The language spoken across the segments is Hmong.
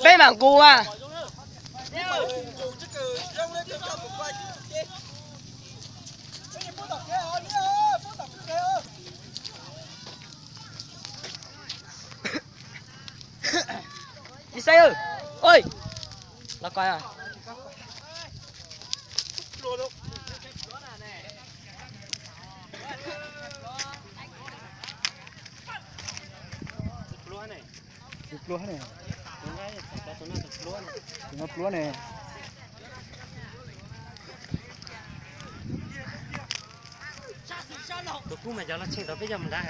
Peb mam nqus mas. Ib sab, oj, los koj. Tus pluab ne, tus no pluab ne. Tus kub mas cov los tshee tau peb cov mus nrad.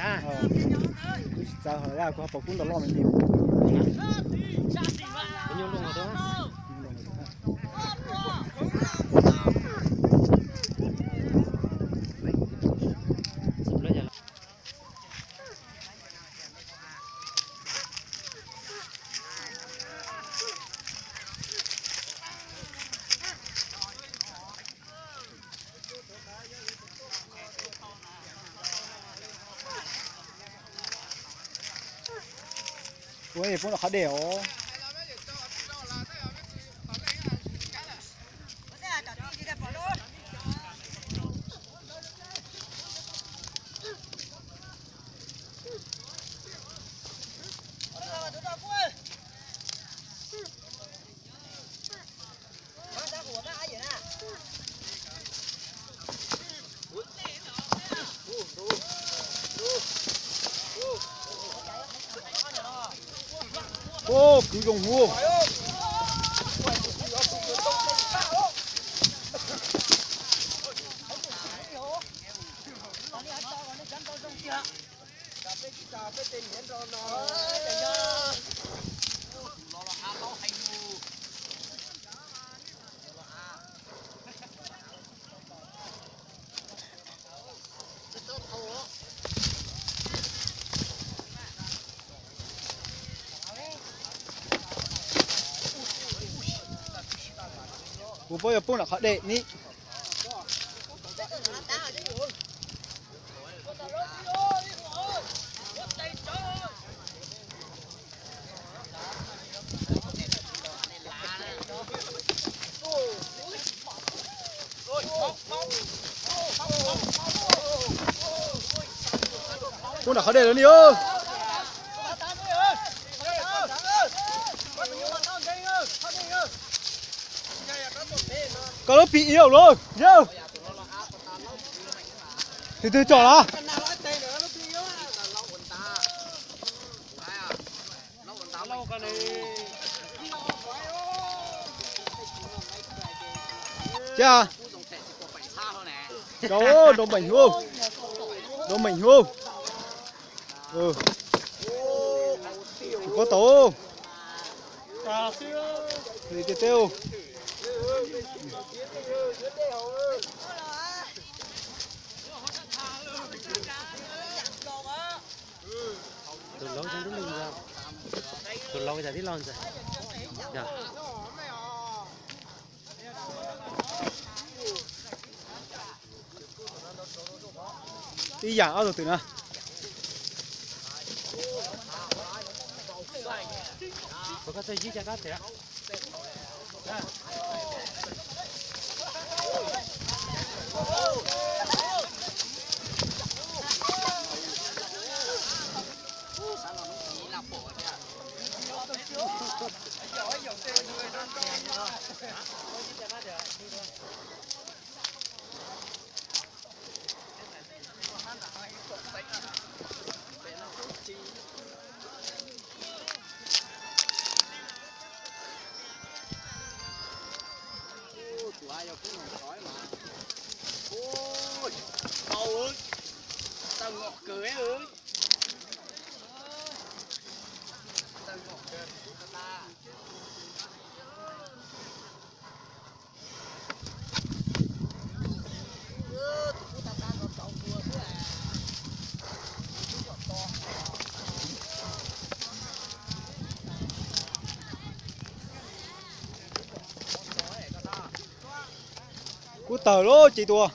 Kuv tsis txawv hos kuv ho pom kub ntau loj me ntsis. Ua poob rau qhov dej os. Ua kwv zoo huv. Kuv paub yuav poob nram qhov dej ni. Poob nram qhov dej lawm ni os. Koj lub pim ib lawm yawg. Tus twg tsom los? Cia, nrau meem huv, nrau meem huv. Tsis pov tau. Li tiag tiag. Tus laus cas tib laus ntxawm. Ib yam ob tug twm na. Kub tawg lauj, ces tua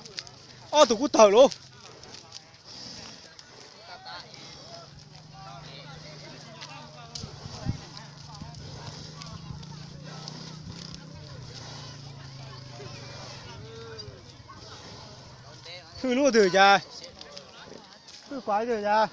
ob tug kub tawg lauj. Hwj lub twg cas? Hwj kuav twg cas?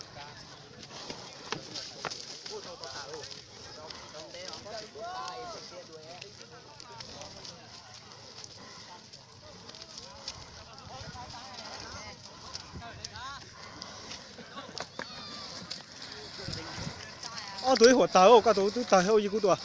Ob tug ib huam tawg, koj tus twb tawg ua yig kuv tus.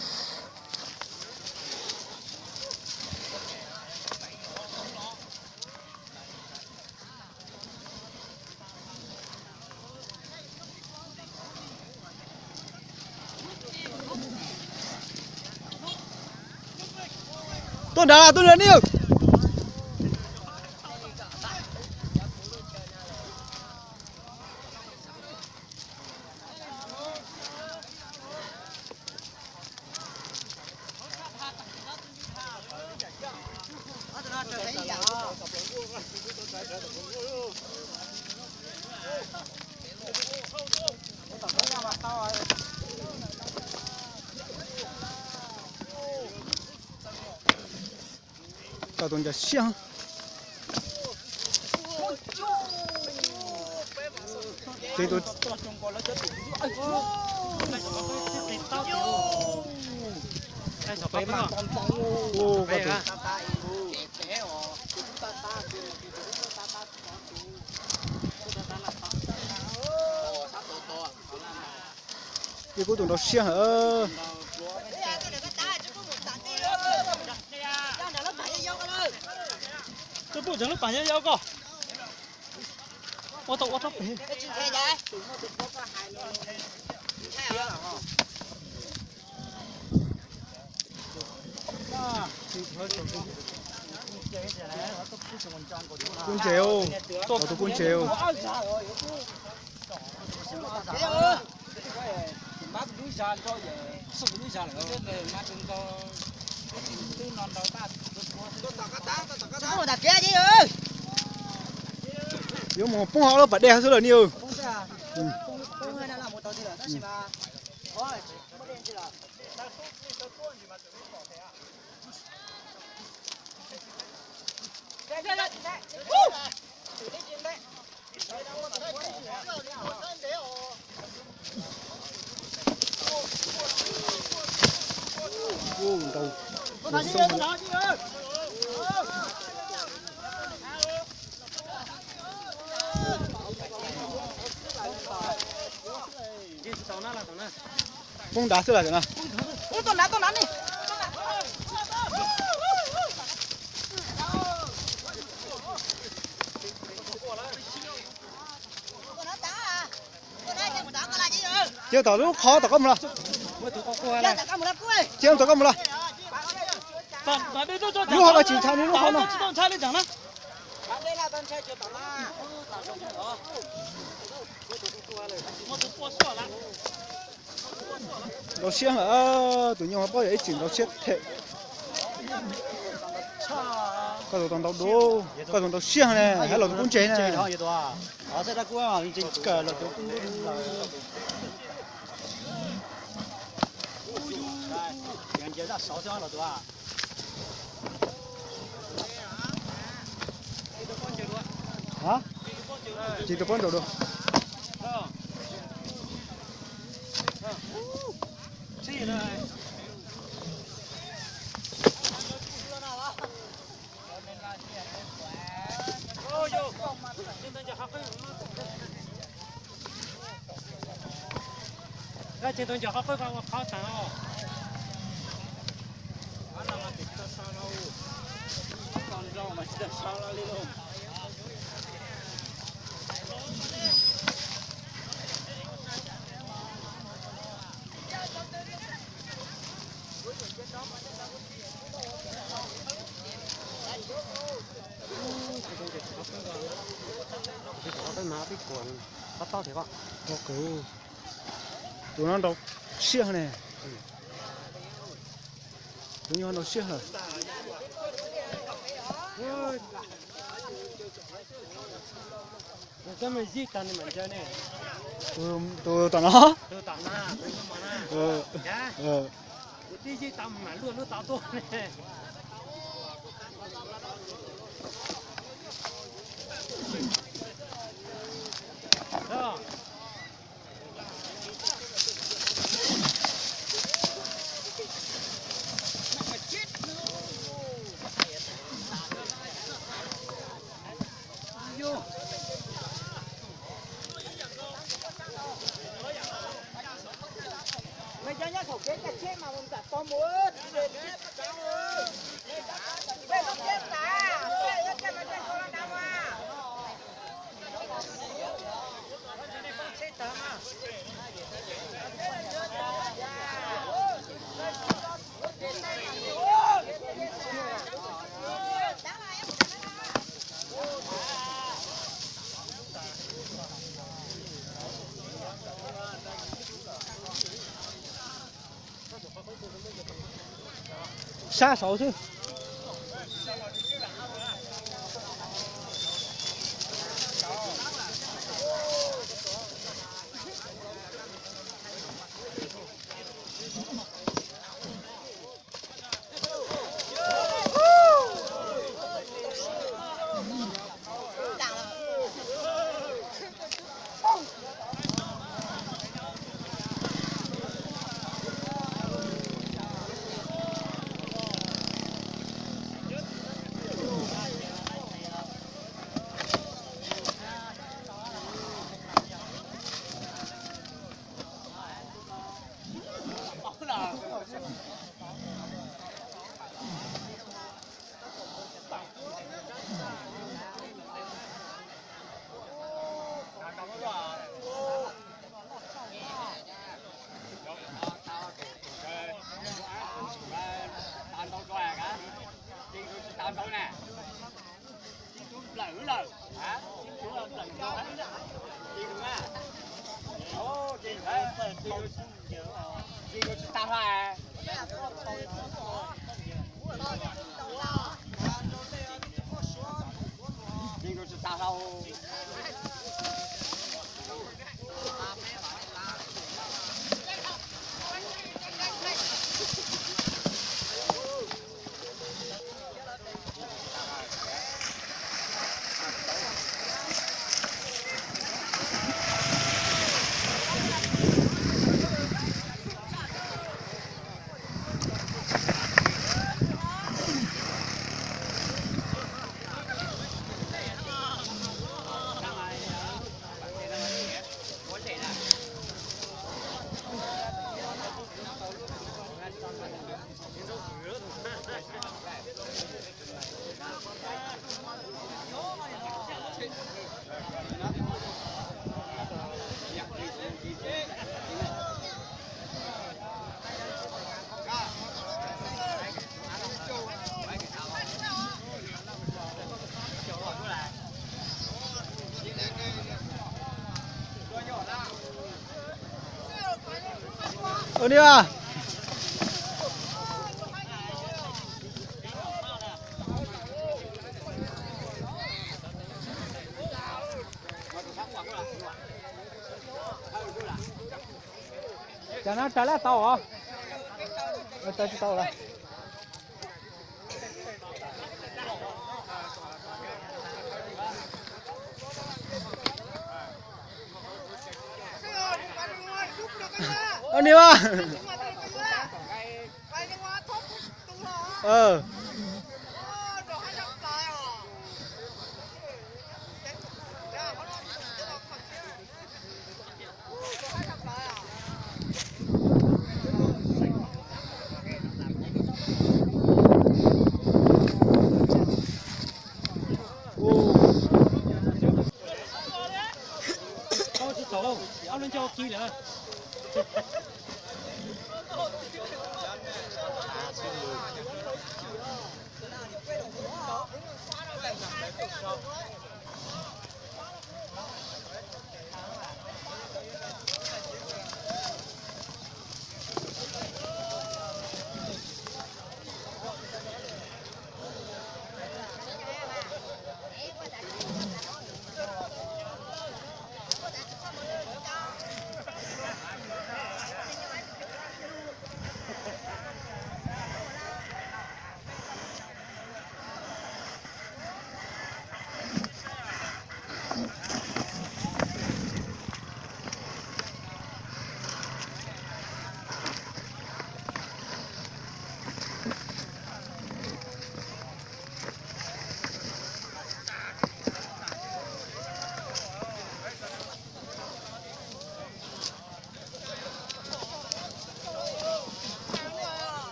Tuaj nrad, tuaj nrad ni. Koj tus ncaws siab. Yig kuv tus nraus siab hawm. Twb pub tseem lub pas nyob yau koj. Ua tau ua tau pem. Kub ntses, tus kub ntses. Yuav mus poob hauv lub pas dej xwb lawm ni. Poob nrad xwb las na. Cia tom lub qhov tom qab mus los. Cia tom qab mus los. Lub hauv no tsis ntshai li lub hauv no. Nraus siab lawm, tus nyuj paub yog ib txwm nraus siab them. Koj tus tau ntau dua, koj tus ntau siab ne, hab los tus kub ntses ne. Ces tus pob nraud dua. Ces tus ncov qhov qwj ua qhov tag os. Tus no nraus siab ne. Tus nyuj nraus siab lawm. Tus tom no. tag saud xwb. Ua ni a. Cas no raws laj tau os. Raws tsis tau lawm. Ua ni mas.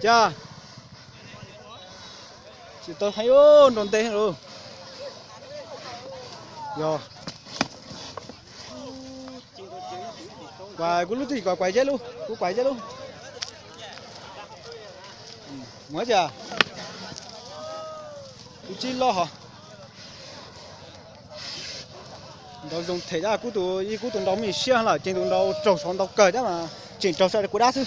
Cas tsis tau heev, nrau ntev lawm. Yog, kuv lub twb tsis kom kuav zeb lub, kuv kuav zeb lub. Mus cas, ib tsib loj hos. Nrau zoo them, kub tus, ib kub tus nrau me siab lawm, ces tus nrau raug saud ntau kawg thiab mas tseem raug saum kuv dab xwb.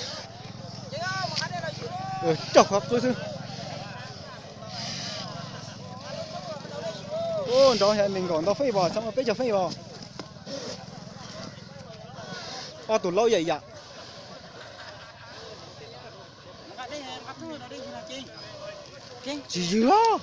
Raug qhov qwb xwb. Nrau me nkaum ntau feej vos, txog peb caug feej vos. Ob tug laub yam yam. Tsis yws los.